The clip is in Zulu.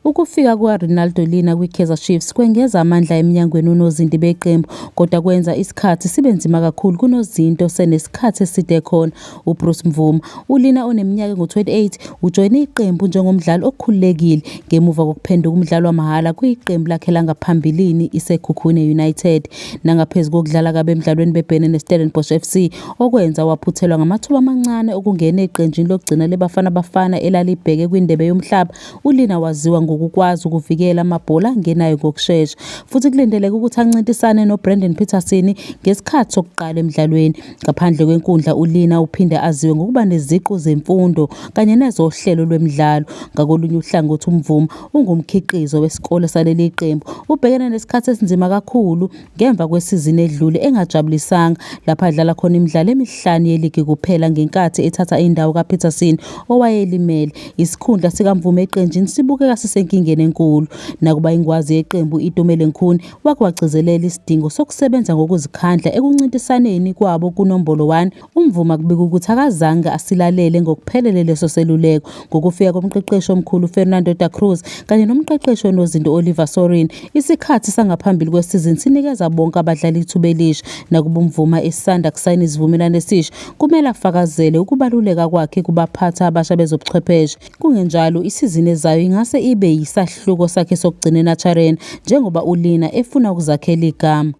Ukufika kukaRenaldo Leaner kwiKaizer Chiefs kwengeza amandla emnyangweni wonozinti beqembu kodwa kwenza isikhathi sibe nzima kakhulu kunozinti osenesikhathi eside ekhona, uBruce Bvuma. ULeaner oneminyaka engu-28 ujoyine iqembu njengomdlali okhululekile ngemuva kokuphenduka umdlali wamahhala kwiqembu lakhe langaphambilini iSekhukhune United. Nangaphezu kokudlala kabi emdlalweni bebhekene neStellenbosch FC okwenza waphuthelwa ngamathuba amancane okungena eqenjini lokugcina leBafana Bafana elalibheke kwiNdebe yoMhlaba, ULina waziwa ngokukwazi ukuvikela amabhola angenayo ngokushesha futhi kulindeleke ukuthi ancintisane noBrandon Petersen ngesikhathi sokuqala emdlalweni. Ngaphandle kwenkundla uLina uphinde aziwe ngokuba neziqu zemfundo kanye nezohlelo lwemidlalo. Ngakolunye uhlangothi uMvuma ungumkhiqizo wesikole saleli qembu. Ubhekene nesikhathi esinzima kakhulu ngemva kwesizini edlule engajabulisanga lapho adlala khona imidlalo emihlanu yeligi kuphela ngenkathi ethatha indawo kaPetersen owayelimele. Isikhundla sikaMvuma eqenjini sibukeka sisenkingeni enkulu. Nakuba ingwazi yeqembu iTumelo Nkhuni wake wagcizelela isidingo sokusebenza ngokuzikhandla ekuncintisaneni kwabo kunombolo 1, UMvuma kubikwa ukuthi akazange asilalele ngokuphelele leso seluleko. Ngokufika komqeqeshi omkhulu uFernando da Cruz kanye nomqeqeshi onozinto u-Oliver Sorin, isikhathi sangaphambili kwesizini sinikeza bonke abadlali ithuba elisha. Nakuba uMvuma esanda kusayina isivumelwano esisha, kumele afakazele ukubaluleka kwakhe kubaphathi abasha bezobuchwepheshe. Kungenjalo, isizini ezayo ingase ibe yisahluko sakhe sokugcina eNaturena njengoba uLina efuna ukuzakhela igama.